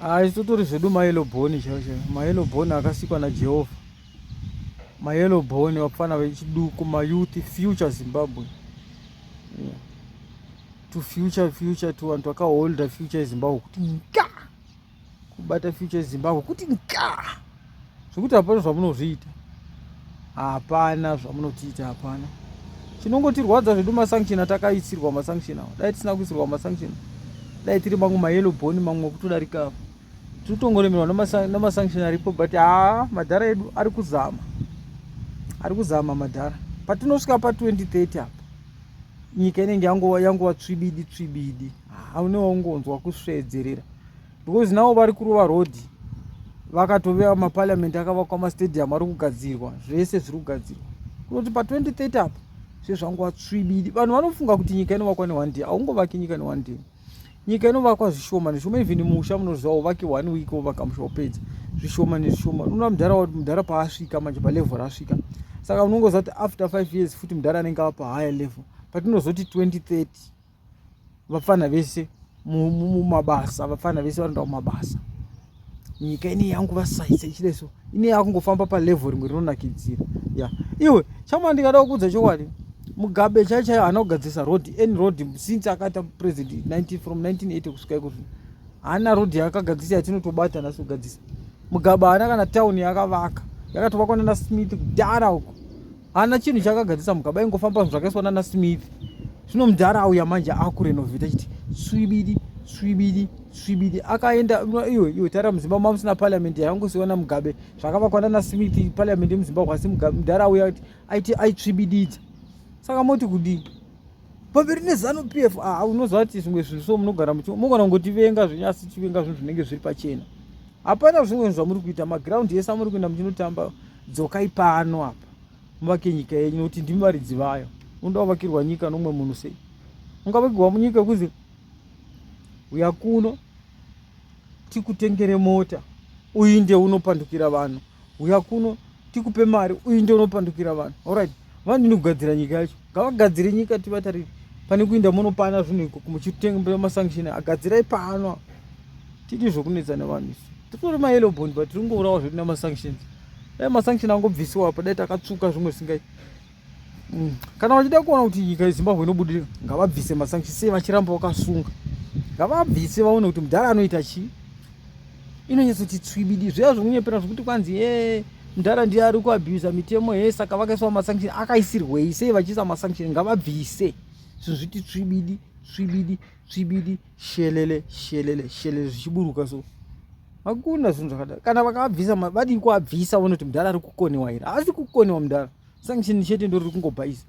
Hayi, totori zvedu mayellow bone chaivo chaivo, mayellow bone akasikwa naJehovha, mayellow bone vapfana vechiduku, mayouth, future Zimbabwe, yeah. To future, future to vanhu vakaholda future yeZimbabwe kuti nga kubata future yeZimbabwe kuti nga zvekuti hapana zvamunozviita, hapana zvamunotiita, hapana. Chinongotirwadza zvedu masanction atakaisirwa, masanction awa. Dai tisina kuisirwa masanction, dai tiri mamwe mayellow bone mamwe ekutodarika apa. Tiri kutongoremerwa nemasanction aripo, but haa, madhara edu ari kuzama, ari kuzama madhara. Patinosvika pa2030 apa, nyika inenge yangova tsvibidi tsvibidi, haunewaungonzwa kusvedzerera, because navo vari kurova rodhi, vakatovea maparliament akavakwa, mastadium ari kugadzirwa, zvese zviri kugadzirwa. Kunoti pa2030 apa zvezvangova tsvibidi. Vanhu vanofunga kuti nyika inovakwa neone day. Haungovaki nyika neone day. Nyika inovakwa zvishoma nezvishoma. Even musha, munoziva, uvaki one week wovaka musha wopedza, zvishoma nezvishoma. Unoona mudhara, mudhara paasvika manje, palevel rasvika, saka unongoziva kuti after 5 years futi mudhara anenge ava pahigher level. Patinozoti 2030, vapfana vese mumabasa, vapfana vese vanoenda kumabasa. Nyika ine yangu vasaisa ichidai, so ine yakungofamba palevel rimwe rinonakidzira ya. Iwe chama, ndikada kuudza chokwadi, Mugabe chai chaiyo haana kugadzirisa road, any road, since akaita president 19, from 1980 kusvika ikozvino. Haana road yaakagadzirisa yatinotobata nhasi kugadzirisa. Mugabe haana kana town yaakavaka, yakatovakwa nana Smith kudhara uko. Haana chinhu chaakagadzirisa Mugabe, aingofamba zvinhu zvakaiswa nana Smith. Zvino mudhara auya manje akurenovheta chiti tswibidi tswibidi tswibidi. Akaenda iwe iwe, tara muZimbabwe mamusina parliament, yangosiwa naMugabe, zvakavakwa nana Smith parliament yemuZimbabwe. Asi mudhara auya kuti aiti aitsvibididza. Saka moti kudii pamberi neZANU PF? Ah, unoziva kuti zvimwe zvinhu so munogara munogona kungotivenga zvenyu, asi tivenga zvinhu zvinenge zviri pachena. Hapana zvimwe zvamuri kuita. Maground ese amuri kuenda muchinotamba, dzokai pano apa muvake nyika yenyu, nokuti ndimi varidzi vayo. Unoda kuvakirwa nyika nomumwe munhu sei? Ungavakirwa munyika kunzi uya kuno tikutengere mota, uinde unopandukira vanhu, uya kuno tikupe mari, uinde unopandukira vanhu? Alright, vanhu kugadzira nyika yacho, ngavagadzire nyika tivatarire, pane kuinda munopana zvinhu ikoko muchitenga masanction. Agadzirai pano, tidi zvokunetsa nevanhu. Isu titori mayellow bone, but tiri kungourawa zvedu nemasanctions. Dai masanction angobvisiwa apa, dai takatsvuka zvimwe zvisingaiti. Kana vachida kuona kuti nyika yeZimbabwe inobudirira, ngavabvise masanction. Sei vachiramba vakasunga? Ngavabvise vaone kuti mudhara anoita chii. Inonyatsoti tswibidi. Zviya zvokunyepera zvokuti kwanzi e mudhara ndiye ari kuabhusa mitemo he, saka vakaiswa masanction, akaisirwei? Sei vachiisa masanction? Ngavabvise, zvinhu zviti tswibidi tswibidi tswibidi, shelele shelele shelele, zvichiburuka. So hakuna zvinhu zvakadaro. Kana vakabvisa, vadii kuabvisa? Vaone kuti mudhara ari kukoniwa here? Haasi kukoniwa mudhara, sanction chete ndo riri kungobhaisa.